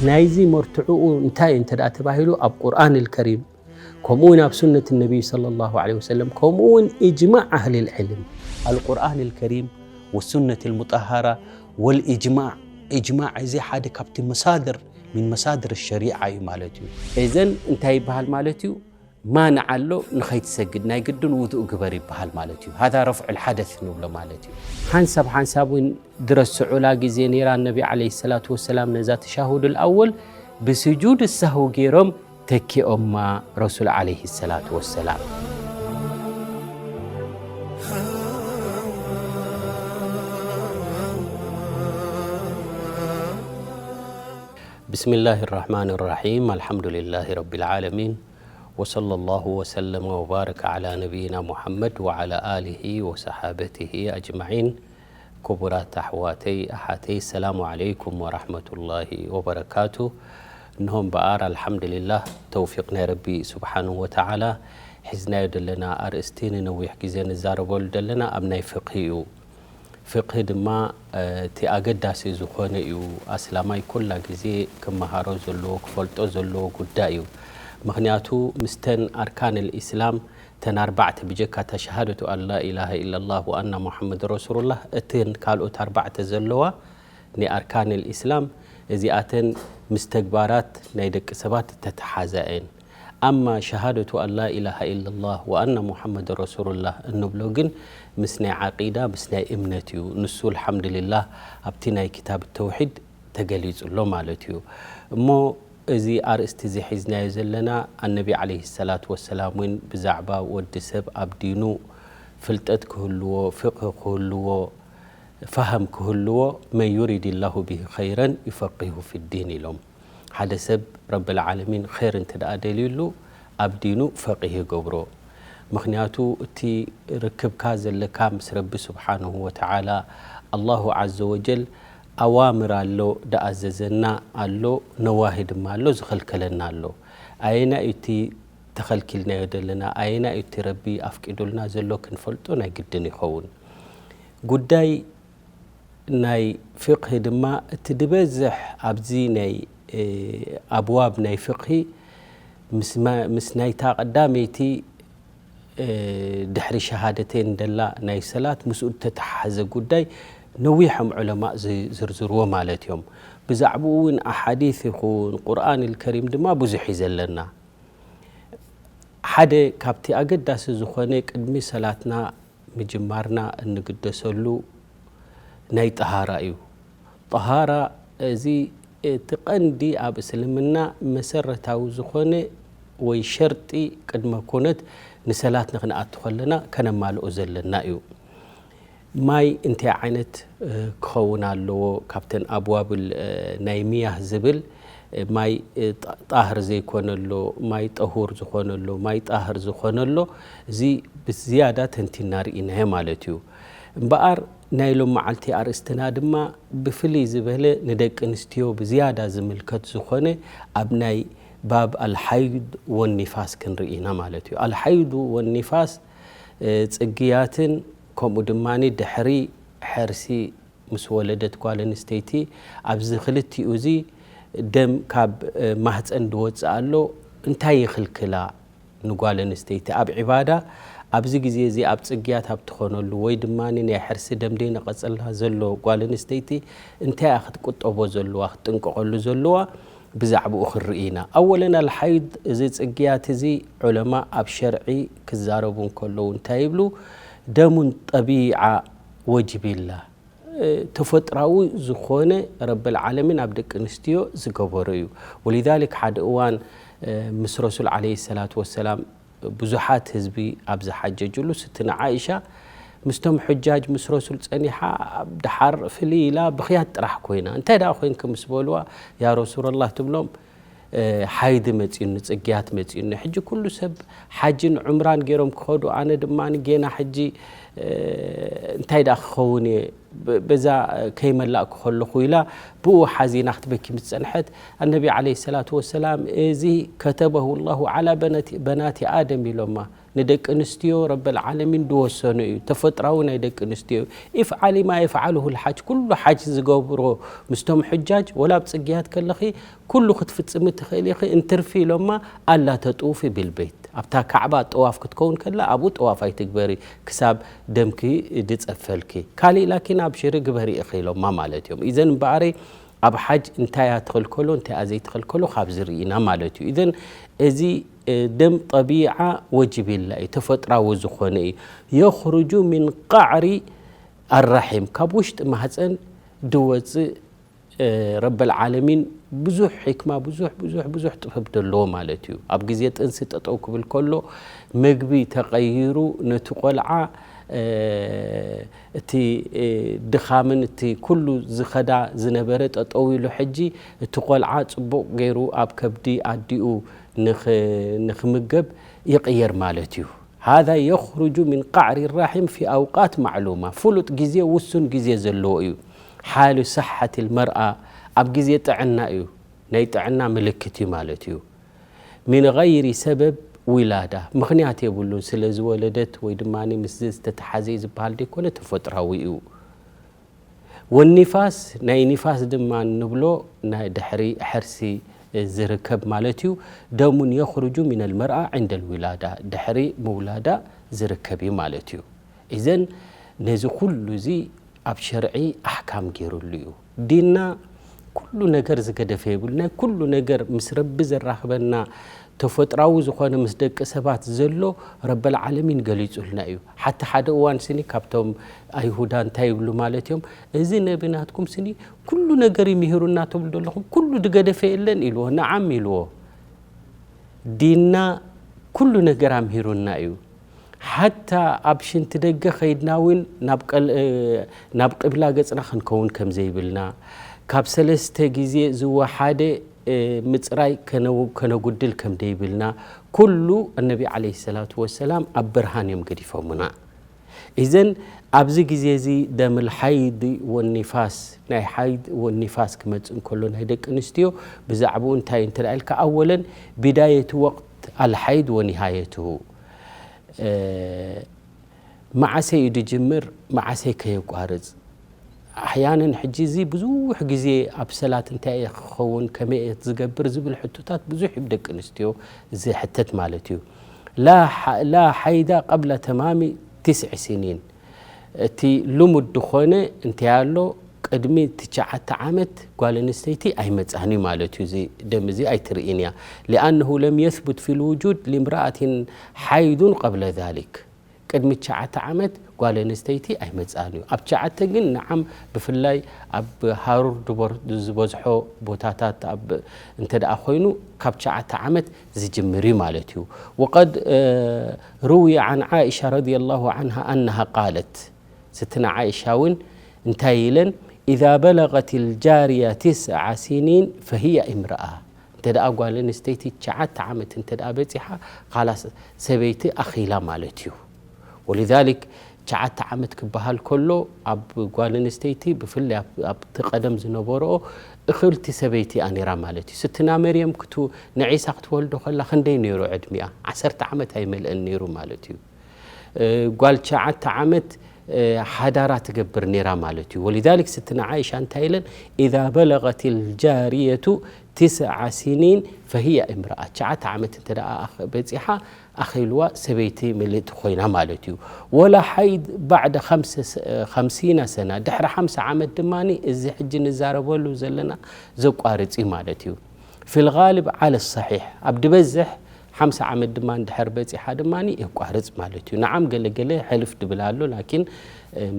ናይዚ መርትዕኡ እንታይ እንተ ደኣ ተባሂሉ፣ ኣብ ቁርኣን ኣልከሪም፣ ከምኡ እውን ኣብ ሱነት ነቢይ ሰለላሁ ዐለይሂ ወሰለም፣ ከምኡ እውን ኢጅማዕ ኣህሊል ዕልም። ኣልቁርኣን ኣልከሪም ወሱነት ኣልሙጠሃራ ወልኢጅማዕ። ኢጅማዕ እዚ ሓደ ካብቲ መሳድር፣ ሚን መሳድር ሸሪዓ እዩ ማለት እዩ። እዘን እንታይ ይበሃል ማለት እዩ? ማንዓ ኣሎ፣ ንኸይትሰግድ ናይ ግድን ውዱእ ግበር ይበሃል ማለት እዩ። ሃዛ ረፍዑል ሓደስ ንብሎ ማለት እዩ። ሓንሳብ ሓንሳብ እውን ድረስዑላ ግዜ ነይራ፣ ነቢ ዓለይሂ ሰላቱ ወሰላም ነዛ ተሻሁዱል ኣወል ብስጁድ ሳህው ገይሮም ተኪኦማ ረሱል ዓለይሂ ሰላቱ ወሰላም። بسم الله الرحمن الرحيم. الحمد لله رب العالمين. وصلى الله وسلم وبارك على نبينا محمد وعلى آله وصحابته أجمعين. ክቡራት ኣሕዋተይ ኣሓተይ፣ ሰላሙ ዓለይኩም ወራሕመቱላሂ ወበረካቱ። እንሆ እምበኣር፣ ኣልሓምዱሊላህ፣ ተውፊቕ ናይ ረቢ ስብሓንሁ ወተዓላ፣ ሒዝናዮ ዘለና ኣርእስቲ ንነዊሕ ግዜ ንዛረበሉ ዘለና ኣብ ናይ ፍቅሂ እዩ። ፍቅሂ ድማ፣ እ፣ እቲ ኣገዳሲ ዝኾነ እዩ። ኣስላማይ ኩላ ግዜ ክመሃሮ ዘለዎ፣ ክፈልጦ ዘለዎ ጉዳይ እዩ። ምኽንያቱ፣ ምስተን ኣርካን ልኢስላም፣ እተን ኣርባዕተ ብጀካ እታ ሸሃደቱ ኣን ላ ኢላሃ ኢላላህ ወኣና ሙሓመድ ረሱሉላህ፣ እተን ካልኦት ኣርባዕተ ዘለዋ ናይ ኣርካን ልኢስላም፣ እዚኣተን ምስ ተግባራት ናይ ደቂ ሰባት እተተሓዛ እየን። ኣማ ሸሃደቱ ኣን ላ ኢላሃ ኢላላህ ወኣና ሙሓመድ ረሱሉላህ እንብሎ ግን ምስ ናይ ዓቂዳ፣ ምስ ናይ እምነት እዩ። ንሱ ኣልሓምዱሊላህ ኣብቲ ናይ ክታብ ተውሒድ ተገሊጹ ኣሎ ማለት እዩ። እሞ እዚ ኣርእስቲ እዚ ሒዝናዮ ዘለና፣ ኣነቢ ዓለይሂ ሰላቱ ወሰላም እውን ብዛዕባ ወዲ ሰብ ኣብ ዲኑ ፍልጠት ክህልዎ፣ ፍቅሂ ክህልዎ፣ ፋህም ክህልዎ፣ መን ዩሪድ ላሁ ቢሂ ኸይረን ዩፈቂሁ ፊዲን ኢሎም። ሓደ ሰብ ረብል ዓለሚን ኸይር እንተ ደኣ ደልዩሉ፣ ኣብ ዲኑ ፈቂህ ይገብሮ። ምኽንያቱ፣ እቲ ርክብካ ዘለካ ምስ ረቢ ስብሓንሁ ወተዓላ፣ ኣላሁ ዓዘ ወጀል ኣዋምር ኣሎ፣ ደኣዘዘና ኣሎ፣ ነዋሂ ድማ ኣሎ፣ ዝኸልከለና ኣሎ። ኣየናይ እዩ እቲ ተኸልኪልናዮ ዘለና? ኣየናይ እዩ እቲ ረቢ ኣፍቂዱልና ዘሎ? ክንፈልጦ ናይ ግድን ይኸውን። ጉዳይ ናይ ፍቅሂ ድማ፣ እቲ ዝበዝሕ ኣብዚ ናይ፣ እ፣ ኣብዋብ ናይ ፍቅሂ ምስ ማ-፣ ምስ ናይታ ቀዳመይቲ፣ እ፣ ድሕሪ ሸሃደተይን ደላ ናይ ሰላት፣ ምስኡ እተተሓሓዘ ጉዳይ ነዊሖም ዑለማእ ዝዝርዝርዎ ማለት እዮም። ብዛዕባኡ እውን ኣሓዲስ ይኹን ቁርኣን ልከሪም ድማ ብዙሕ እዩ ዘለና። ሓደ ካብቲ ኣገዳሲ ዝኾነ ቅድሚ ሰላትና ምጅማርና እንግደሰሉ ናይ ጠሃራ እዩ። ጠሃራ እዚ እቲ ቀንዲ ኣብ እስልምና መሰረታዊ ዝኾነ ወይ ሸርጢ ቅድመ ኩነት ንሰላት ንክንኣቱ ከለና ከነማልኦ ዘለና እዩ። ማይ እንታይ ዓይነት፣ እ፣ ክኸውን ኣለዎ? ካብተን ኣብዋብል፣ እ፣ ናይ ሚያህ ዝብል፣ እ፣ ማይ፣ እ፣ ጣ-፣ ጣህር ዘይኮነሎ፣ ማይ ጠሁር ዝኾነሎ፣ ማይ ጣህር ዝኾነሎ፣ እዚ ብዝያዳ ተንቲና ርኢናዮ ማለት እዩ። እምበኣር ናይ ሎም መዓልቲ ኣርእስትና ድማ ብፍልይ ዝበለ ንደቂ ኣንስትዮ ብዝያዳ ዝምልከት ዝኾነ ኣብ ናይ ባብ ኣልሓይድ ወኒፋስ ክንርኢ ኢና ማለት እዩ። ኣልሓይዱ ወኒፋስ፣ እ፣ ጽግያትን ከምኡ ድማ ድሕሪ ሕርሲ ምስ ወለደት ጓል ኣንስተይቲ ኣብዚ ክልቲኡ እዚ ደም ካብ፣ እ፣ ማህፀን ዝወፅእ ኣሎ እንታይ ይኽልክላ ንጓል ኣንስተይቲ ኣብ ዒባዳ ኣብዚ ግዜ እዚ ኣብ ፅግያት ኣብ ትኾነሉ ወይ ድማ ናይ ሕርሲ ደም ደይነቐፀላ ዘሎ ጓል ኣንስተይቲ እንታይ እያ ክትቁጠቦ ዘለዋ ክትጥንቀቐሉ ዘለዋ ብዛዕባኡ ክንርኢ ኢና። ኣወለን ኣልሓይድ እዚ ፅግያት እዚ ዑለማ ኣብ ሸርዒ ክዛረቡ እንከለዉ እንታይ ይብሉ? ደሙን ጠቢዓ ወጅቢላ ተፈጥራዊ ዝኾነ ረብል ዓለሚን ኣብ ደቂ ኣንስትዮ ዝገበሮ እዩ። ወሊዛሊክ ሓደ እዋን፣ እ፣ ምስ ረሱል ዓለይሂ ሰላቱ ወሰላም ብዙሓት ህዝቢ ኣብ ዝሓጀጅሉ ስትና ዓኢሻ ምስቶም ሑጃጅ ምስ ረሱል ጸኒሓ ኣብ ደሓር ፍልይ ኢላ ብኽያት ጥራሕ ኮይና። እንታይ ደኣ ኮይንኪ ምስ በልዋ፣ ያ ረሱለላህ ትብሎም፣ እ፣ ሓይዲ መጺኡኒ፣ ጽግያት መጺኡኒ። ሕጂ ኩሉ ሰብ ሓጅን ዑምራን ገይሮም ክኸዱ፣ ኣነ ድማ ጌና ሕጂ፣ እ፣ እንታይ ደኣ ክኸውን እየ? በዛ ከይመላእኩ ከለኹ ኢላ ብኡ ሓዚና ክትበኪ ምስ ጸንሐት፣ ኣነቢ ዓለይሂ ሰላቱ ወሰላም፣ እዚ ከተበሁ ላሁ ዓላ በናቲ ኣደም ኢሎማ። ንደቂ ኣንስትዮ ረበል ዓለሚን ዝወሰኖ እዩ። ተፈጥራዊ ናይ ደቂ ኣንስትዮ እዩ። ኢፍዓሊ ማ የፍዓልሁ ልሓጅ፣ ኩሉ ሓጅ ዝገብሮ ምስቶም ሑጃጅ፣ ወላ ኣብ ጽግያት ከለኺ ኩሉ ክትፍጽሚ ትኽእሊ ኢኺ። እንትርፊ ኢሎማ ኣላ ተጥውፊ ቢልበይት፣ ኣብታ ካዕባ ጠዋፍ ክትከውን ከላ ኣብኡ ጠዋፍ ኣይትግበሪ ክሳብ ደምኪ ድጸፈልኪ። ካሊእ ላኪን ኣብሽሪ ግበሪ ኢኺ ኢሎማ ማለት እዮም። ኢዘን እምበኣረይ ኣብ ሓጅ እንታይ እያ ትኽልከሎ እንታይ እያ ዘይትኽልከሎ ካብዚ ርኢና ማለት እዩ። ኢዘን እዚ ደም ጠቢዓ ወጅብ ኢላ እዩ፣ ተፈጥራዊ ዝኾነ እዩ። የኽርጁ ሚን ቃዕሪ ኣራሒም፣ ካብ ውሽጢ ማህፀን ድወፅእ ረበል ዓለሚን ብዙሕ ሕክማ፣ ብዙሕ ብዙሕ ብዙሕ ጥበብ ዘለዎ ማለት እዩ። ኣብ ግዜ ጥንሲ ጠጠው ክብል ከሎ መግቢ ተቐይሩ ነቲ ቆልዓ እቲ ድኻምን እቲ ኩሉ ዝኸዳ ዝነበረ ጠጠው ኢሉ ሕጂ እቲ ቆልዓ ጽቡቕ ገይሩ ኣብ ከብዲ ኣዲኡ ንኽ- ንኽምገብ ይቕየር ማለት እዩ። ሃዛ የኽርጁ ሚን ቃዕሪ ራሒም ፊ ኣውቃት ማዕሉማ፣ ፍሉጥ ግዜ፣ ውሱን ግዜ ዘለዎ እዩ። ሓሉ ሰሓት ልመርኣ ኣብ ግዜ ጥዕና እዩ፣ ናይ ጥዕና ምልክት እዩ ማለት እዩ። ሚን ገይሪ ሰበብ ዊላዳ፣ ምኽንያት የብሉን፣ ስለ ዝወለደት ወይ ድማ ምስ ዝተተሓዘ እዩ ዝበሃል ዘይኮነ ተፈጥራዊ እዩ። ወኒፋስ፣ ናይ ኒፋስ ድማ ንብሎ ናይ ድሕሪ ሕርሲ ዝርከብ ማለት እዩ። ደሙን የኽርጁ ሚነል መርኣ ዕንደል ዊላዳ፣ ድሕሪ ምውላዳ ዝርከብ እዩ ማለት እዩ። ኢዘን ነዚ ኩሉ እዚ ኣብ ሸርዒ ኣሕካም ገይሩሉ እዩ። ዲንና ኩሉ ነገር ዝገደፈ የብሉ። ናይ ኩሉ ነገር ምስ ረቢ ዘራኽበና ተፈጥራዊ ዝኾነ ምስ ደቂ ሰባት ዘሎ ረበል ዓለሚን ገሊጹልና እዩ። ሓቲ ሓደ እዋን ስኒ ካብቶም ኣይሁዳ እንታይ ይብሉ ማለት እዮም፣ እዚ ነቢ ናትኩም ስኒ ኩሉ ነገር ይምሂሩና ትብሉ ዘለኹም፣ ኩሉ ድገደፈ የለን ኢልዎ። ነዓም ኢልዎ። ዲንና ኩሉ ነገር ኣምሂሩና እዩ። ሓታ ኣብ ሽንቲ ደገ ኸይድና እውን ናብ ቀል- ናብ ቂብላ ገጽና ክንከውን ከም ዘይብልና፣ ካብ ሰለስተ ግዜ ዝወሓደ ምጽራይ ከነው- ከነጉድል ከም ደይብልና፣ ኩሉ ኣነቢ ዓለይሂ ሰላቱ ወሰላም ኣብ ብርሃን እዮም ገዲፎምና። ኢዘን ኣብዚ ግዜ እዚ ደምል ሓይድ ወኒፋስ፣ ናይ ሓይድ ወኒፋስ ክመጽእ እንከሎ ናይ ደቂ ኣንስትዮ ብዛዕባኡ እንታይ እንተ ደኣ ኢልካ፣ ኣወለን ቢዳየቱ ወቅት ኣልሓይድ ወኒሃየትሁ፣ መዓሰ እዩ ድጅምር፣ መዓሰ ከየቋርጽ። ኣሕያነን ሕጂ እዚ ብዙሕ ግዜ ኣብ ሰላት እንታይ እየ ክኸውን፣ ከመይ እየ ዝገብር ዝብል ሕቶታት ብዙሕ እዩ ብደቂ ኣንስትዮ ዝሕተት ማለት እዩ። ላ ሓ- ላ ሓይዳ ቀብለ ተማሚ ትስዒ ሲኒን፣ እቲ ልሙድ ዝኾነ እንታይ ኣሎ፣ ቅድሚ ትሽዓተ ዓመት ጓል ኣንስተይቲ ኣይመጻን እዩ ማለት እዩ። እዚ ደም እዚ ኣይትርእን እያ። ሊኣነሁ ለም የስቡት ፊ ልውጁድ ሊምርኣትን ሓይዱን ቀብለ ዛሊክ፣ ቅድሚ ትሽዓተ ዓመት ጓል ኣንስተይቲ ኣይመጻን እዩ። ኣብ ትሽዓተ ግን ንዓም ብፍላይ ኣብ ሃሩር ድቦር- ዝበዝሖ ቦታታት ኣብ እንተ ደኣ ኮይኑ ካብ ትሽዓተ ዓመት ዝጅምር እዩ ማለት እዩ። ወቀድ ሩውየ ዓን ዓኢሻ ረዲየላሁ ዓንሃ ኣነሃ ቃለት፣ ስትና ዓኢሻ እውን እንታይ ኢለን፣ ኢዛ በለገት ልጃርያ ትስዓ ሲኒን ፈህያ እምርኣ፣ እንተ ደኣ ጓል ኣንስተይቲ ትሽዓተ ዓመት እንተ ደኣ በጺሓ ካላስ ሰበይቲ ኣኺላ ማለት እዩ። ወሊዛሊክ ትሽዓተ ዓመት ክበሃል ከሎ ኣብ ጓል ኣንስተይቲ ብፍላይ ኣብ- ኣብቲ ቀደም ዝነበረኦ እኽልቲ ሰበይቲ እያ ነይራ ማለት እዩ። ስትና መርየም ክቱ ንዒሳ ክትወልዶ ከላ ክንደይ ነይሩ ዕድሚኣ? ዓሰርተ ዓመት ኣይመልአን ነይሩ ማለት እዩ። እ፣ ጓል ትሽዓተ ዓመት እ፣ ሓዳራ ትገብር ነይራ ማለት እዩ። ወሊዛሊክ ስትና ዓይሻ እንታይ ኢለን፣ ኢዛ በለገት ልጃርየቱ ትስዓ ሲኒን ፈህያ እምርኣ፣ ትሽዓተ ዓመት እንተ ደኣ ኣኽ- በጺሓ ኣኺልዋ ሰበይቲ ምልእቲ ኮይና ማለት እዩ። ወላ ሓይድ ባዕደ ኸምሰ- ኸምሲና ሰና፣ ድሕሪ ሓምሳ ዓመት ድማ እዚ ሕጂ ንዛረበሉ ዘለና ዘቋርጽ እዩ ማለት እዩ። ፊ ልጋልብ ዓለ ሰሒሕ፣ ኣብ ድበዝሕ ሓምሳ ዓመት ድማ እንድሕር በጺሓ ድማ የቋርጽ ማለት እዩ። ንዓም ገለ ገለ ሕልፍ ድብል ኣሎ፣ ላኪን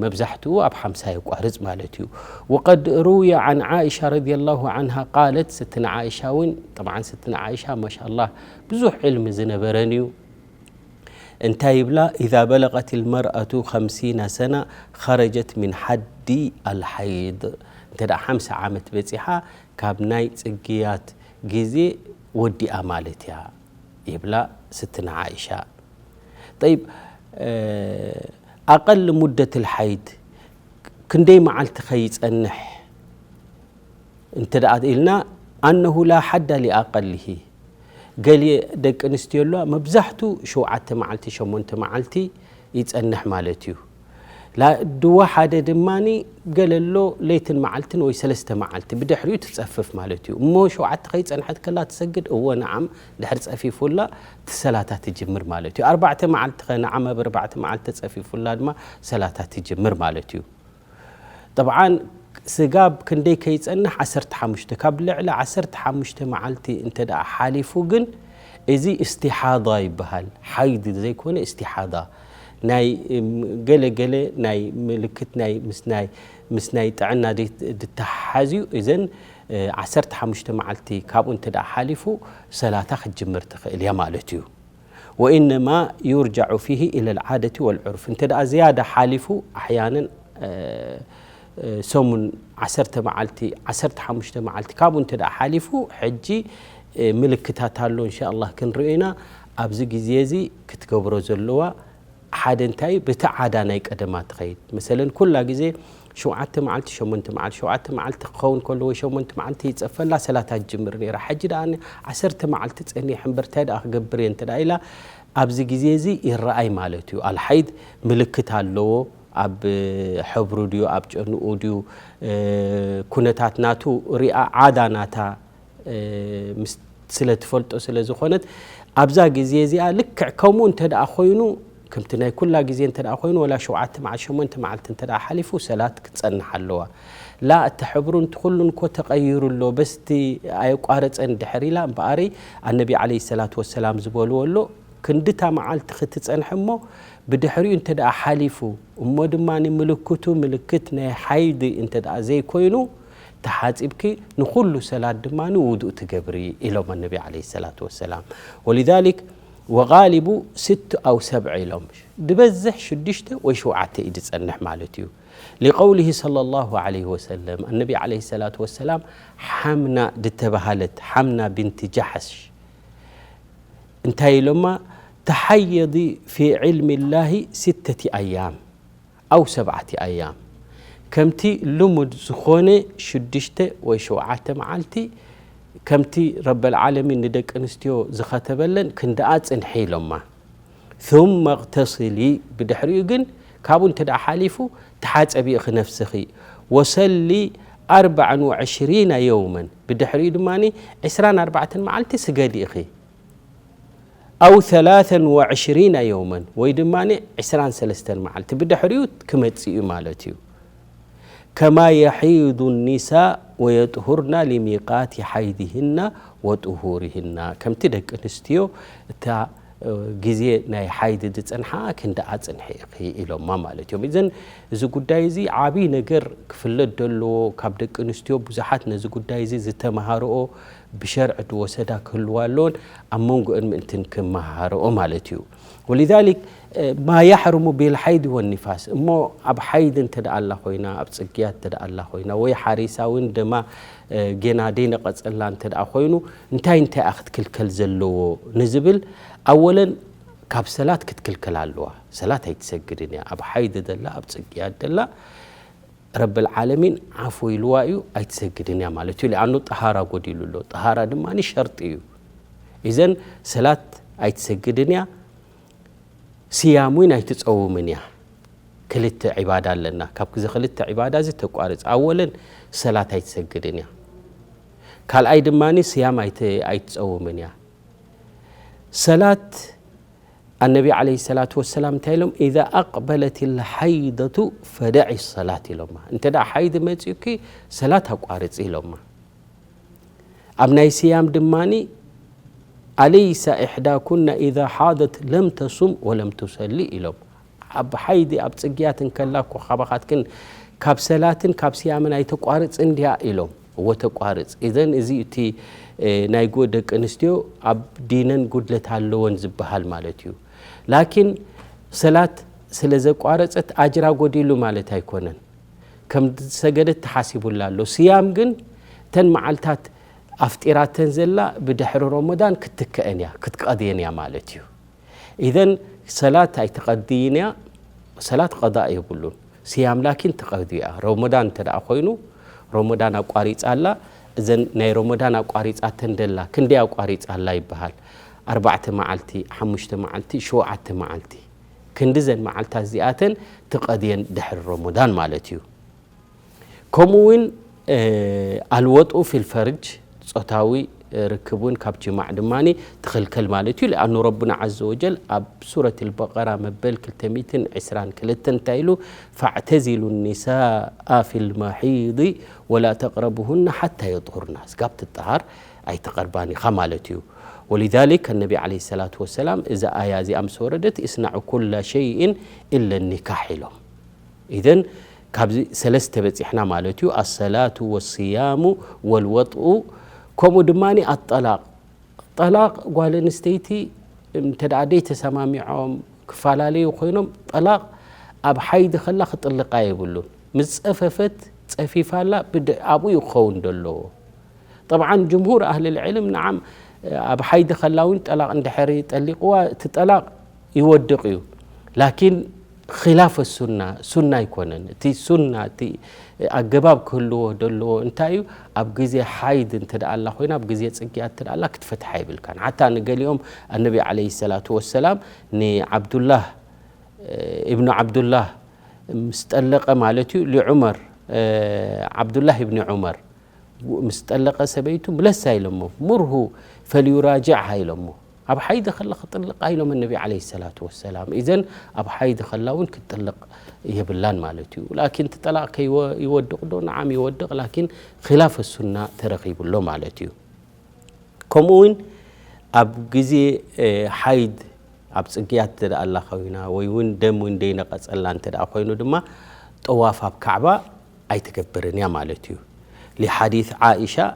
መብዛሕትኡ ኣብ ሓምሳ የቋርጽ ማለት እዩ። ወቀድ ሩውየ ዓን ዓኢሻ ረዲየላሁ ዓንሃ ቃለት፣ ስትና ዓኢሻ እውን፣ ጠብዓን ስትና ዓኢሻ ማሻላህ ብዙሕ ዕልሚ ዝነበረን እዩ። እንታይ ይብላ? ኢዛ በለቀት ልመርኣቱ ኸምሲና ሰና ኸረጀት ሚን ሓዲ ኣልሓይድ። እንተ ደኣ ሓምሳ ዓመት በጺሓ ካብ ናይ ጽግያት ግዜ ወዲኣ ማለት እያ ይብላ ስትና ዓኢሻ። ጠይብ፣ ኣቐል ሙደት ልሓይድ ክንደይ መዓልቲ ከይጸንሕ እንተ ደኣ ኢልና፣ ኣነሁ ላ ሓዳ ሊኣቀሊሂ። ገሊእ ደቂ ኣንስትዮ ኣለዋ፣ መብዛሕቱ ሸውዓተ መዓልቲ፣ ሸሞንተ መዓልቲ ይጸንሕ ማለት እዩ። ላ-፣ ድዋ ሓደ ድማኒ ገለ ኣሎ፣ ለይትን መዓልትን ወይ ሰለስተ መዓልቲ፣ ብድሕሪኡ ትጸፍፍ ማለት እዩ። እሞ ሸውዓተ ከይጸንሐት ከላ ትሰግድ? እወ ነዓም፣ ድሕሪ ጸፊፉላ ትሰላታ ትጅምር ማለት እዩ። ኣርባዕተ መዓልቲ ኸ? ነዓም፣ ኣብ ኣርባዕተ መዓልቲ ተጸፊፉላ ድማ ሰላታ ትጅምር ማለት እዩ። ጠብዓን ስጋብ ክንደይ ከይጸንሕ? ዓሰርተ ሓሙሽተ። ካብ ልዕሊ ዓሰርተ ሓሙሽተ መዓልቲ እንተ ደኣ ሓሊፉ ግን፣ እዚ እስቲሓዳ ይበሃል። ሓይድ ዘይኮነ እስቲሓዳ። ናይ፣ እም፣ ገለ ገለ ናይ ምልክት ናይ ምስ ናይ፣ ምስ ናይ ጥዕና ደይ-፣ ድተሓሓዝ እዩ። እዘን፣ እ፣ ዓሰርተ ሓሙሽተ መዓልቲ ካብኡ እንተ ደኣ ሓሊፉ፣ ሰላታ ክትጅምር ትኽእል እያ ማለት እዩ። ወኢነማ ዩርጃዑ ፊሂ ኢለል ዓደቲ ወል ዑርፍ። እንተ ደኣ ዝያዳ ሓሊፉ፣ ኣሕያነን፣ እ፣ እ፣ ሰሙን ዓሰርተ መዓልቲ፣ ዓሰርተ ሓሙሽተ መዓልቲ ካብኡ እንተ ደኣ ሓሊፉ፣ ሕጂ፣ እ፣ ምልክታት ኣሎ፣ እንሻኣላህ ክንሪኦ ኢና። ኣብዚ ግዜ እዚ ክትገብሮ ዘለዋ ሓደ እንታይ፣ በቲ ዓዳ ናይ ቀደማ ትኸይድ። መሰለን፣ ኩላ ግዜ ሸውዓተ መዓልቲ፣ ሸሞንተ መዓልቲ፣ ሸውዓተ መዓልቲ ክኸውን ከሎ ወይ ሸሞንተ መዓልቲ ይጸፈላ፣ ሰላታ ትጅምር ነይራ። ሕጂ ደኣ ዓሰርተ መዓልቲ ጸኒሐ እምበር፣ እንታይ ደኣ ክገብር እየ እንተ ደኣ ኢላ፣ ኣብዚ ግዜ እዚ ይረኣይ ማለት እዩ። ኣልሓይድ ምልክት ኣለዎ። ኣብ ሕብሩ ድዩ፣ ኣብ ጨንኡ ድዩ፣ እ፣ ኩነታት ናቱ ሪኣ፣ ዓዳ ናታ፣ እ፣ ምስ-፣ ስለ ትፈልጦ ስለ ዝኾነት፣ ኣብዛ ግዜ እዚኣ ልክዕ ከምኡ እንተ ደኣ ኮይኑ፣ ከምቲ ናይ ኩላ ግዜ እንተ ደኣ ኮይኑ፣ ወላ ሸውዓተ መዓል-፣ ሸሞንተ መዓልቲ እንተ ደኣ ሓሊፉ፣ ሰላት ክትጸንሕ ኣለዋ። ላ፣ እቲ ሕብሩን እቲ ኩሉን እኮ ተቐይሩ ኣሎ፣ በስቲ ኣየቋረጸን ድሕር ኢላ እምበኣረይ፣ ኣነቢ ዓለይሂ ሰላቱ ወሰላም ዝበልዎ ኣሎ፣ ክንድታ መዓልቲ ክትጸንሕ እሞ፣ ብድሕሪኡ እንተ ደኣ ሓሊፉ፣ እሞ ድማ ምልክቱ ምልክት ናይ ሓይድ እንተ ደኣ ዘይኮይኑ፣ ተሓጺብኪ ንኹሉ ሰላት ድማ ውዱእ ትገብሪ ኢሎም ኣነቢ ዓለይሂ ሰላቱ ወሰላም። ወሊዛሊክ ወጋሊቡ ስት ኣው ሰብዕ ኢሎም። ድበዝሕ ሽዱሽተ ወይ ሸውዓተ እዩ ዝጸንሕ ማለት እዩ። ሊቀውሊሂ ሰለላሁ ዓለይሂ ወሰለም፣ ኣነቢ ዓለይሂ ሰላቱ ወሰላም፣ ሓምና ድተባሃለት፣ ሓምና ቢንቲ ጃሕሽ፣ እንታይ ኢሎማ? ተሓየዲ ፊ ዕልሚ ላሂ ሲተቲ ኣያም ኣው ሰብዓቲ ኣያም። ከምቲ ልሙድ ዝኾነ ሽዱሽተ ወይ ሸውዓተ መዓልቲ፣ ከምቲ ረበል ዓለሚን ንደቂ ኣንስትዮ ዝኸተበለን ክንድኣ ጽንሒ ኢሎማ። ثم اغتسلي፣ ብድሕሪኡ ግን ካብኡ እንተ ደኣ ሓሊፉ፣ ተሓጸቢ ኢኺ ነፍስኺ። ወሰሊ ኣርበዓን ወዕሽሪና የውመን፣ ብድሕሪኡ ድማ ዕስራን ኣርባዕተን መዓልቲ ስገዲ ኢኺ። ኣው ሰላሰን ወዕሽሪና የውመን፣ ወይ ድማ ዕስራን ሰለስተን መዓልቲ ብድሕሪኡ ክመጽእ እዩ ማለት እዩ። ከማ የሒዱ ኒሳእ ወየጥሁርና ሊሚቃቲ ሓይድህና ወጥሁርህና፣ ከምቲ ደቂ ኣንስትዮ እታ፣ እ፣ ግዜ ናይ ሓይድ ዝጸንሓ ክንድኣ ጽንሒ ኢኺ ኢሎማ ማለት እዮም። እዘን፣ እዚ ጉዳይ እዚ ዓብዪ ነገር ክፍለጥ ዘለዎ፣ ካብ ደቂ ኣንስትዮ ብዙሓት ነዚ ጉዳይ እዚ ዝተመሃርኦ ብሸርዒ ዝወሰዳ ክህልዋ ኣለዎን፣ ኣብ መንጎአን ምእንትን ክመሃርኦ ማለት እዩ። ወሊዛሊክ፣ እ፣ ማ የሕርሙ ቢል ሓይድ ወኒፋስ፣ እሞ ኣብ ሓይድ እንተ ደኣ ኣላ ኮይና፣ ኣብ ጽግያት እንተ ደኣ ኣላ ኮይና፣ ወይ ሓሪሳ እውን ደማ፣ እ፣ ጌና ደይነቐጸላ እንተ ደኣ ኮይኑ፣ እንታይ እንታይ እያ ክትክልከል ዘለዎ ንዝብል፣ ኣወለን ካብ ሰላት ክትክልከል ኣለዋ። ሰላት ኣይትሰግድን እያ። ኣብ ሓይድ ደላ፣ ኣብ ጽግያት ደላ፣ ረብል ዓለሚን ዓፉ ኢልዋ እዩ፣ ኣይትሰግድን እያ ማለት እዩ። ሊኣኑ ጠሃራ ጎዲሉ ኣሎ። ጠሃራ ድማ ሸርጢ እዩ። ኢዘን ሰላት ኣይትሰግድን እያ፣ ስያም እውን ኣይትጸውምን እያ። ክልተ ዒባዳ ኣለና። ካብ ክዚ ክልተ ዒባዳ እዚ ተቋርጽ። ኣወለን ሰላት ኣይትሰግድን እያ። ካልኣይ ድማ ስያም ኣይት-፣ ኣይትጸውምን እያ። ሰላት፣ ኣነቢ ዓለይሂ ሰላቱ ወሰላም እንታይ ኢሎም? "ኢዛ ኣቅበለት ልሓይደቱ ፈደዒ ሰላት" ኢሎማ። እንተ ደኣ ሓይድ መጺኡኪ ሰላት ኣቋርጺ ኢሎማ። ኣብ ናይ ስያም ድማኒ፣ "ኣለይሳ ኢሕዳኩና ኢዛ ሓደት ለም ተሱም ወለም ትሰሊ" ኢሎም። ኣብ ሓይዲ፣ ኣብ ጽግያት እንከላ እኮ ካባኻትክን ካብ ሰላትን ካብ ስያምን ኣይተቋርጽን ድያ ኢሎም። እወ ተቋርጽ። ኢዘን እዚ እቲ፣ እ፣ ናይ ጎ-፣ ደቂ ኣንስትዮ ኣብ ዲነን ጉድለት ኣለወን ዝበሃል ማለት እዩ። ላኪን ሰላት ስለ ዘቋረጸት ኣጅራ ጎዲሉ ማለት ኣይኮነን። ከም ዝሰገደት ተሓሲቡላ ኣሎ። ስያም ግን እተን መዓልታት ኣፍጢራተን ዘላ ብድሕሪ ረመዳን ክትትከአን እያ፣ ክትቀድየን እያ ማለት እዩ። ኢዘን ሰላት ኣይትቀድይን እያ፣ ሰላት ቀዳእ የብሉን። ስያም ላኪን ትቐድያ። ረመዳን እንተ ደኣ ኮይኑ፣ ረመዳን ኣቋሪጻ ኣላ። እዘን ናይ ረመዳን ኣቋሪጻተን ደላ፣ ክንደይ ኣቋሪጻ ኣላ ይበሃል? ኣርባዕተ መዓልቲ፣ ሓሙሽተ መዓልቲ፣ ሸውዓተ መዓልቲ። ክንዲ ዘን መዓልታት እዚኣተን ትቐድየን ድሕሪ ረመዳን ማለት እዩ። ከምኡ እውን፣ እ፣ ኣልወጥኡ ፊል ፈርጅ፣ ጾታዊ ርክብ እውን ካብ ጅማዕ ድማ ትኽልከል ማለት እዩ። لأنه ረቡና عز وجل ኣብ ሱረት البقرة መበል ክልተ ሚእትን ዕስራን ክልተን እንታይ ኢሉ? فاعتزلوا النساء في المحيض ولا تقربوهن حتى يطهرن። ስጋብ ትጠሃር ኣይትቐርባን ኢኻ ማለት እዩ። ولذلك النبي عليه الصلاة والسلام እዛ ኣያ እዚኣ ምስ ወረደት اصنعوا كل شيء إلا النكاح ኢሎም። ኢዘን ካብዚ ሰለስተ በጺሕና ማለት እዩ። الصلاة والصيام والوطء، ከምኡ ድማ الطلاق። ጠላቕ ጓል ኣንስተይቲ እንተ ደኣ ደይተሰማሚዖም ክፈላለዩ ኮይኖም፣ ጠላቕ ኣብ ሓይዲ ከላ ክጥልቓ የብሉን። ምስ ጸፈፈት፣ ጸፊፋላ፣ ብድ-፣ ኣብኡ እዩ ክኸውን ዘለዎ። ጠብዓን ጅምሁር ኣህሊ ልዕልም ንዓም ኣብ ሓይዲ ከላ እውን ጠላቕ እንድሕሪ ጠሊቕዋ እቲ ጠላቕ ይወድቕ እዩ። ላኪን ኺላፍ ሱና፣ ሱና ኣይኮነን። እቲ ሱና፣ እቲ ኣገባብ ክህልዎ ደለዎ እንታይ እዩ? ኣብ ግዜ ሓይድ እንተ ደኣ ኣላ ኮይና፣ ኣብ ግዜ ጽግያት እንተ ደኣ ኣላ ክትፈትሓ የብልካን። ሓታ ንገሊኦም ኣነቢ ዓለይሂ ሰላቱ ወሰላም ንዓብዱላህ፣ ኢብኑ ዓብዱላህ ምስ ጠለቐ ማለት እዩ፣ ሊዑመር፣ ዓብዱላህ ኢብኒ ዑመር ምስ ጠለቐ ሰበይቱ ምለሳ ኢሎሞ፣ ሙርሁ ፈልዩራጅዕሃ ኢሎሞ። ኣብ ሓይዲ ከላ ክጥልቓ ኢሎም ነቢ ዓለይሂ ሰላቱ ወሰላም። ኢዘን ኣብ ሓይዲ ከላ እውን ክትጥልቕ የብላን ማለት እዩ። ላኪን እቲ ጠላቕ ከይወ-፣ ይወድቕ ዶ? ነዓም ይወድቕ፣ ላኪን ኺላፍ ሱና ተረኺቡ ኣሎ ማለት እዩ። ከምኡ እውን ኣብ ግዜ፣ እ፣ ሓይድ ኣብ ጽግያት እንተ ደኣ ኣላ ኮይና ወይ እውን ደም እውን ደይነቐጸላ እንተ ደኣ ኮይኑ ድማ ጠዋፍ ኣብ ካዕባ ኣይትገብርን እያ ማለት እዩ። لحديث عائشة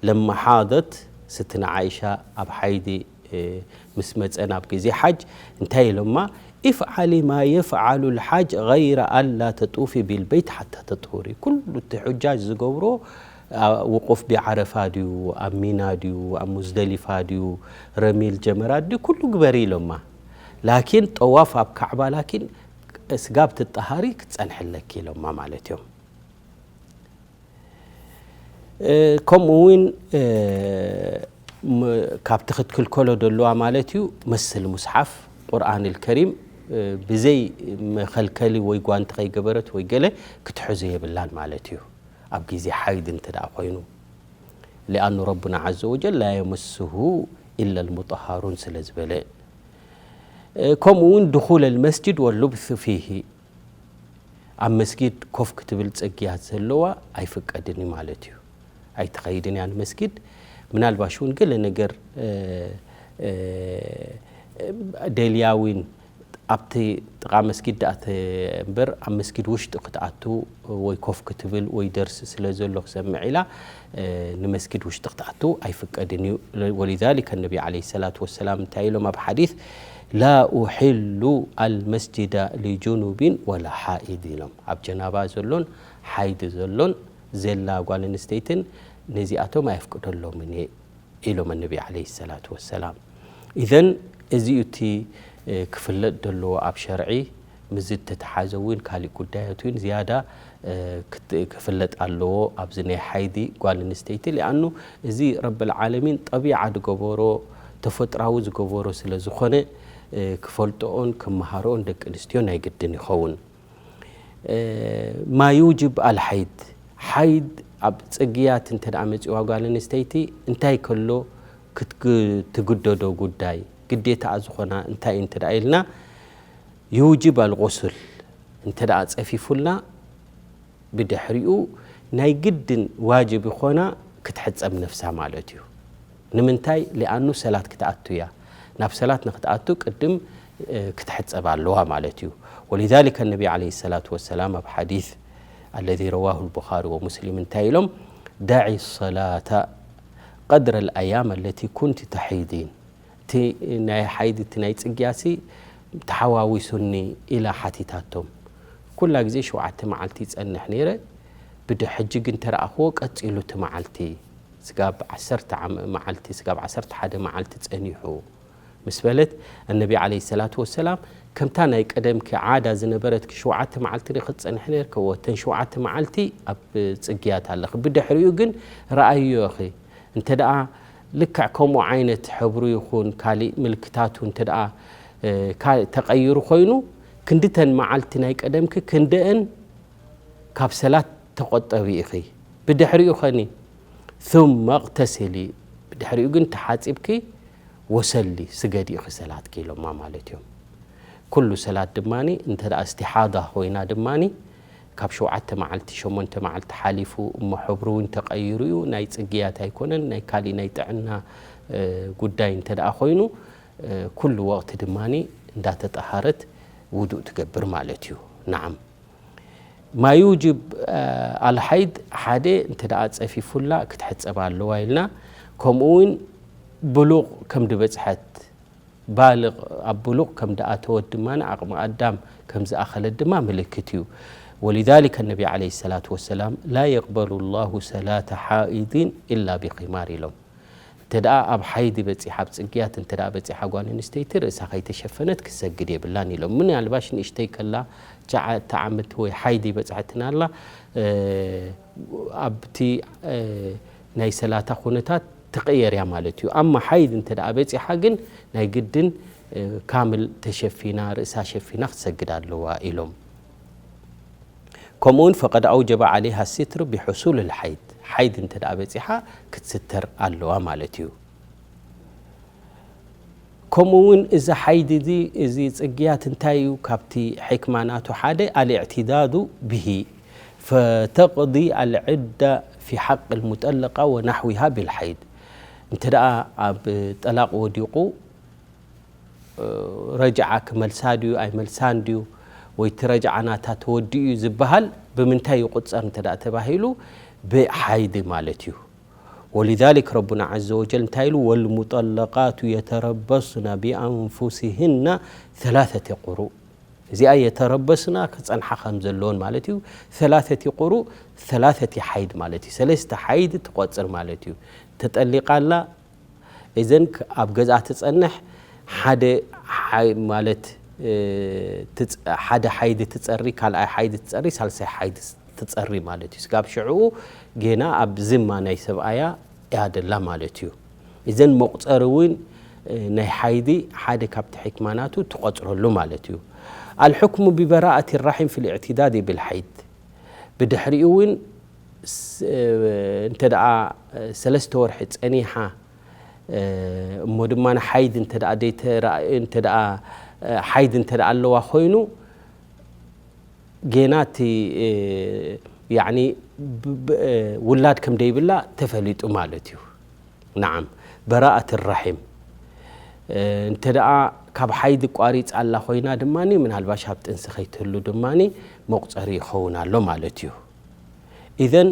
لما حاضت ስትና ዓኢሻ ኣብ ሓይዲ፣ እ፣ ምስ መጸ ናብ ግዜ ሓጅ እንታይ ኢሎማ? افعلي ما يفعل الحاج غير ألا تطوفي بالبيت حتى تطهري። ኩሉ እቲ ሑጃጅ ዝገብሮ፣ አ፣ ውቁፍ ቢዓረፋ ድዩ፣ ኣብ ሚና ድዩ፣ ኣብ ሙዝደሊፋ ድዩ፣ ረሚል ጀመራት ድዩ፣ ኩሉ ግበሪ ኢሎማ። ላኪን ጠዋፍ ኣብ ካዕባ ላኪን ስጋብ ትጠሃሪ ክትጸንሒ ኣለኪ ኢሎማ ማለት እዮም። እ፣ ከምኡ እውን፣ እ፣ ም-፣ ካብቲ ክትክልከሎ ደለዋ ማለት እዩ፣ መስል ሙስሓፍ ቁርኣን ልከሪም፣ እ፣ ብዘይ መኸልከሊ ወይ ጓንቲ ከይገበረት ወይ ገለ ክትሕዞ የብላን ማለት እዩ። ኣብ ግዜ ሓይድ እንተ ደኣ ኮይኑ፣ لأن ربنا عز وجل لا يمسه إلا المطهرون ስለ ዝበለ። እ፣ ከምኡ እውን دخول المسجد واللبث فيه ኣብ መስጊድ ኮፍ ክትብል ጽግያት ዘለዋ ኣይፍቀድን እዩ ማለት እዩ። ኣይትኸይድን እያ ንመስጊድ። ምናልባሽ እውን ገለ ነገር፣ እ፣ እ፣ ደልያ እውን ኣብቲ ጥቓ መስጊድ ደኣ ተ-፣ እምበር ኣብ መስጊድ ውሽጢ ክትኣቱ ወይ ኮፍ ክትብል ወይ ደርሲ ስለ ዘሎ ክሰምዕ ኢላ፣ እ፣ ንመስጊድ ውሽጢ ክትኣቱ ኣይፍቀድን እዩ። ولذلك النبي عليه الصلاة والسلام እንታይ ኢሎም ኣብ ሓዲስ? لا أحل المسجد لجنب ولا حائض ኢሎም። ኣብ ጀናባ ዘሎን ሓይድ ዘሎን ዘላ ጓል ኣንስተይትን ነዚኣቶም ኣየፍቅደሎምን እየ ኢሎም ነቢ ዓለይሂ ሰላቱ ወሰላም። ኢዘን እዚ እዩ እቲ፣ እ፣ ክፍለጥ ዘለዎ ኣብ ሸርዒ። ምስዚ እተተሓዘ እውን ካሊእ ጉዳያት እውን ዝያዳ፣ እ፣ ክት-፣ ክፍለጥ ኣለዎ ኣብዚ ናይ ሓይዲ ጓል ኣንስተይቲ። ሊኣኑ እዚ ረብል ዓለሚን ጠቢዓ ዝገበሮ፣ ተፈጥራዊ ዝገበሮ ስለ ዝኾነ፣ እ፣ ክፈልጥኦን ክመሃርኦን ደቂ ኣንስትዮ ናይ ግድን ይኸውን። እ፣ ማ ዩጅብ ኣልሓይድ፣ ሓይድ ኣብ ጽግያት እንተ ደኣ መጺዋ ጓል ኣንስተይቲ እንታይ ከሎ ክትግ-፣ ትግደዶ ጉዳይ፣ ግዴታኣ ዝኾና እንታይ እንተ ደኣ ኢልና፣ ዩጅብ ኣልጉስል እንተ ደኣ ጸፊፉልና፣ ብድሕሪኡ ናይ ግድን ዋጅብ ይኾና ክትሕጸብ ነፍሳ ማለት እዩ። ንምንታይ? ሊኣኑ ሰላት ክትኣቱ እያ። ናብ ሰላት ንክትኣቱ ቅድም፣ እ፣ ክትሕጸብ ኣለዋ ማለት እዩ። ولذلك النبي عليه الصلاة والسلام ኣብ ሓዲስ الذي رواه البخاري ومسلم እንታይ ኢሎም? دعي الصلاة قدر الأيام التي كنت تحيضين። እቲ ናይ ሓይድ፣ እቲ ናይ ጽግያሲ ተሓዋዊሱኒ ኢላ ሓቲታቶም። ኩላ ግዜ ሸውዓተ መዓልቲ ይጸንሕ ነይረ። ብድ-፣ ሕጂ ግን ተረኣኽዎ ቀጺሉ እቲ መዓልቲ። ስጋብ ዓሰርተ ዓም-፣ መዓልቲ፣ ስጋብ ዓሰርተ ሓደ መዓልቲ ጸኒሑ። ምስ በለት፣ ኣነቢ ዓለይሂ ሰላቱ ወሰላም፣ ከምታ ናይ ቀደምኪ ዓዳ ዝነበረትኪ ሸውዓተ መዓልቲ ዲኺ ትጸንሒ ነርኪ? እወ፣ እተን ሸውዓተ መዓልቲ ኣብ ጽግያት ኣለኺ። ብድሕሪኡ ግን ረኣይዮ ኢኺ። እንተ ደኣ ልክዕ ከምኡ ዓይነት ሕብሩ ይኹን ካሊእ ምልክታቱ እንተ ደኣ፣ እ፣ ካ-፣ ተቐይሩ ኮይኑ፣ ክንድተን መዓልቲ ናይ ቀደምኪ ክንደአን ካብ ሰላት ተቖጠቢ ኢኺ። ብድሕሪኡ ኸኒ፣ ثم اغتسلي፣ ብድሕሪኡ ግን ተሓጺብኪ ወሰሊ፣ ስገዲ ኢኺ ሰላትኪ ኢሎማ ማለት እዮም። ኩሉ ሰላት ድማኒ እንተ ደኣ እስቲሓዳ ኮይና ድማኒ ካብ ሸውዓተ መዓልቲ፣ ሸሞንተ መዓልቲ ሓሊፉ እሞ ሕብሩ እውን ተቐይሩ እዩ፣ ናይ ጽግያት ኣይኮነን፣ ናይ ካሊእ ናይ ጥዕና፣ እ፣ ጉዳይ እንተ ደኣ ኮይኑ፣ እ፣ ኩሉ ወቕቲ ድማኒ እንዳተጠሃረት ውዱእ ትገብር ማለት እዩ። ነዓም። ማ ዩጅብ፣ እ፣ ኣልሓይድ ሓደ እንተ ደኣ ጸፊፉላ ክትሕጸብ ኣለዋ ኢልና፣ ከምኡ እውን ብሉቕ ከም ዝበጽሐት፣ ባልቕ ኣብ ብሉቕ ከም ደኣተወት ድማ ዓቕሚ ኣዳም ከም ዝኣኸለት ድማ ምልክት እዩ። ወሊዛሊከ ነቢ ዓለይሂ ሰላቱ ወሰላም፣ ላ የቅበሉ ላሁ ሰላተ ሓኢድን ኢላ ቢኺማር ኢሎም። እንተ ደኣ ኣብ ሓይድ በጺሓ፣ ኣብ ጽግያት እንተ ደኣ በጺሓ ጓል ኣንስተይቲ ርእሳ ከይተሸፈነት ክትሰግድ የብላን ኢሎም። ምናልባሽ ንእሽተይ ከላ፣ ሸዓ-፣ ተዓመት ወይ ሓይድ ይበጽሐትን ኣላ፣ እ፣ ኣብቲ፣ እ፣ ናይ ሰላታ ኩነታት ትቕየር እያ ማለት እዩ። ኣማ ሓይድ እንተ ደኣ በጺሓ ግን ናይ ግድን፣ እ፣ ካምል ተሸፊና፣ ርእሳ ሸፊና ክትሰግድ ኣለዋ ኢሎም። ከምኡውን ፈቀድ ኣውጀበ ዓለይሃ ሲትር ቢሑሱል ልሓይድ፣ ሓይድ እንተ ደኣ በጺሓ ክትስተር ኣለዋ ማለት እዩ። ከምኡ እውን እዚ ሓይድ እዚ፣ እዚ ጽግያት እንታይ እዩ? ካብቲ ሕክማ ናቱ ሓደ ኣልእዕትዳዱ ብሂ ፈተቅዲ ኣልዕዳ ፊ ሓቅ ልሙጠለቃ ወናሕዊሃ ቢልሓይድ። እንተ ደኣ ኣብ ጠላቕ ወዲቑ፣ ረጅዓ ክመልሳ ድዩ ኣይመልሳን ድዩ፣ ወይ እቲ ረጅዓ ናታ ተወዲኡ እዩ ዝበሃል ብምንታይ ይቑጸር እንተ ደኣ ተባሂሉ፣ ብሓይድ ማለት እዩ። ወሊዛሊክ ረቡና ዐዘ ወጀል እንታይ ኢሉ? ወልሙጠለቃቱ የተረበስና ቢኣንፉሲሂና ሰላሰተ ቁሩእ። እዚኣ የተረበስና ክጸንሓ ከም ዘለዎን ማለት እዩ። ሰላሰቲ ቁሩእ፣ ሰላሰቲ ሓይድ ማለት እዩ። ሰለስተ ሓይድ ትቆጽር ማለት እዩ። ተጠሊቓ ኣላ፣ እዘን ክ-፣ ኣብ ገዝኣ ትጸንሕ፣ ሓደ ሓይ-፣ ማለት፣ እ፣ ትጽ-፣ ሓደ ሓይዲ ትጸሪ፣ ካልኣይ ሓይዲ ትጸሪ፣ ሳልሳይ ሓይዲ ትጸሪ ማለት እዩ። ስጋብ ሽዕኡ ጌና ኣብ ዝማ ናይ ሰብኣያ እያ ደላ ማለት እዩ። እዘን መቑጸሪ እውን፣ እ፣ ናይ ሓይዲ ሓደ ካብቲ ሕክማ ናቱ ትቆጽረሉ ማለት እዩ። ኣልሕክሙ ቢበራኣት ራሒም ፊ ልእዕትዳድ ብልሓይድ። ብድሕሪኡ እውን ስ-፣ እ፣ እንተ ደኣ፣ እ፣ ሰለስተ ወርሒ ጸኒሓ፣ እ፣ እሞ ድማ ሓይድ እንተ ደኣ ደይተራ-፣ እንተ ደኣ፣ እ፣ ሓይድ እንተ ደኣ ኣለዋ ኮይኑ፣ ጌና እቲ፣ እ፣ ያዕኒ ብ-፣ ብ-፣ እ፣ ውላድ ከም ደይብላ ተፈሊጡ ማለት እዩ። ነዓም፣ በራኣት ራሒም። እ፣ እንተ ደኣ ካብ ሓይድ ቋሪጻ ኣላ ኮይና ድማኒ፣ ምናልባሽ ኣብ ጥንሲ ከይትህሉ ድማኒ መቑጸሪ ይኸውን ኣሎ ማለት እዩ። ኢዘን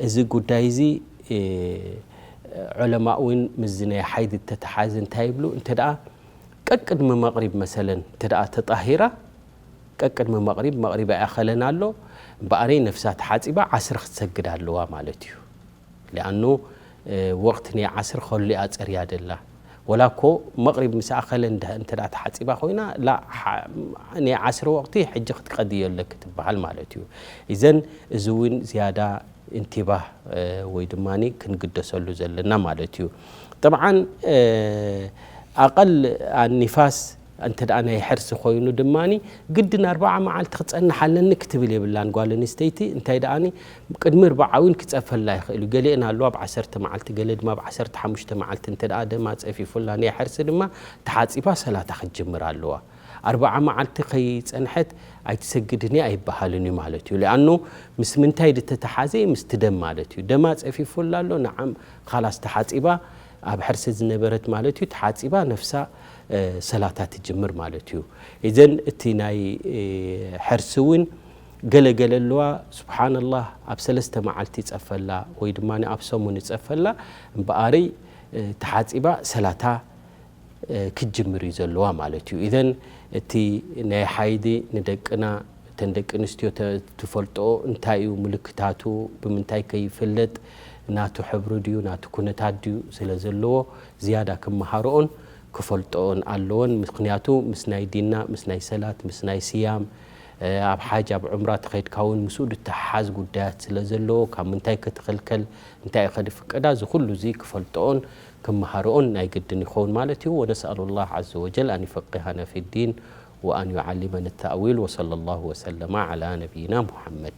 እዚ ጉዳይ እዚ፣ እ፣ ዑለማእ እውን ምስዚ ናይ ሓይድ እተተሓዘ እንታይ ይብሉ? እንተ ደኣ ቀቅድሚ መቕሪብ መሰለን እንተ ደኣ ተጣሂራ፣ ቀቅድሚ መቕሪብ፣ መቕሪብ ኣይኣኸለን ኣሎ፣ እምበኣረይ ነፍሳ ተሓጺባ ዓስር ክትሰግድ ኣለዋ ማለት እዩ። ሊኣኑ፣ እ፣ ወቕቲ ናይ ዓስር ከሉ እያ ጸርያ ደላ። ወላ እኮ መቕሪብ ምስ ኣኸለ እንደ-፣ እንተ ደኣ ተሓጺባ ኮይና፣ ላ፣ ሓ-፣ ናይ ዓስር ወቕቲ ሕጂ ክትቀድዮ ኣለኪ ትበሃል ማለት እዩ። ኢዘን እዚ እውን ዝያዳ እንቲባህ፣ እ፣ ወይ ድማኒ ክንግደሰሉ ዘለና ማለት እዩ። ጠብዓን፣ እ፣ ኣቐል ኣኒፋስ እንተ ደኣ ናይ ሕርሲ ኮይኑ ድማኒ፣ ግድን ኣርብዓ መዓልቲ ክጸንሕ ኣለኒ ክትብል የብላን ጓል ኣንስተይቲ። እንታይ ደኣኒ፣ ቅድሚ ኣርብዓ እውን ክጸፈላ ይኽእል እዩ። ገሊአን ኣለዋ ኣብ ዓሰርተ መዓልቲ፣ ገለ ድማ ኣብ ዓሰርተ ሓሙሽተ መዓልቲ እንተ ደኣ ደማ ጸፊፉላ፣ ናይ ሕርሲ ድማ ተሓጺባ ሰላታ ክትጅምር ኣለዋ። ኣርብዓ መዓልቲ ከይጸንሐት ኣይትሰግድን እያ ኣይበሃልን እዩ ማለት እዩ። ሊኣኑ ምስ ምንታይ ድተተሓዘ? ምስቲ ደም ማለት እዩ። ደማ ጸፊፉላ ኣሎ፣ ነዓም፣ ኻላስ ተሓጺባ፣ ኣብ ሕርሲ ዝነበረት ማለት እዩ፣ ተሓጺባ ነፍሳ፣ እ፣ ሰላታ ትጅምር ማለት እዩ። ኢዘን እቲ ናይ፣ እ፣ ሕርሲ እውን ገለ ገለ ኣለዋ፣ ስብሓንላህ፣ ኣብ ሰለስተ መዓልቲ ይጸፈላ ወይ ድማ ኣብ ሰሙን ይጸፈላ፣ እምበኣረይ፣ እ፣ ተሓጺባ ሰላታ፣ እ፣ ክትጅምር እዩ ዘለዋ ማለት እዩ። ኢዘን እቲ ናይ ሓይዲ ንደቅና፣ እተን ደቂ ኣንስትዮ ተ-፣ ትፈልጥኦ እንታይ እዩ ምልክታቱ፣ ብምንታይ ከይፍለጥ፣ ናቱ ሕብሪ ድዩ፣ ናቱ ኩነታት ድዩ ስለ ዘለዎ፣ ዝያዳ ክመሃርኦን ክፈልጦን ኣለወን። ምኽንያቱ ምስ ናይ ዲንና፣ ምስ ናይ ሰላት፣ ምስ ናይ ስያም፣ ኣብ ሓጅ ኣብ ዑምራ ተኸይድካ እውን ምስኡ ዝተሓሓዝ ጉዳያት ስለ ዘለዎ ካብ ምንታይ ክትኽልከል እንታይ ኢኸ ዝፍቀዳ እዚ ኩሉ እዚ ክፈልጦኦን ክመሃርኦን ናይ ግድን ይኸውን ማለት እዩ። ونسأل الله عز وجل أن يفقهنا في الدين وأن يعلمنا التأويل وصلى الله وسلم على نبينا محمد.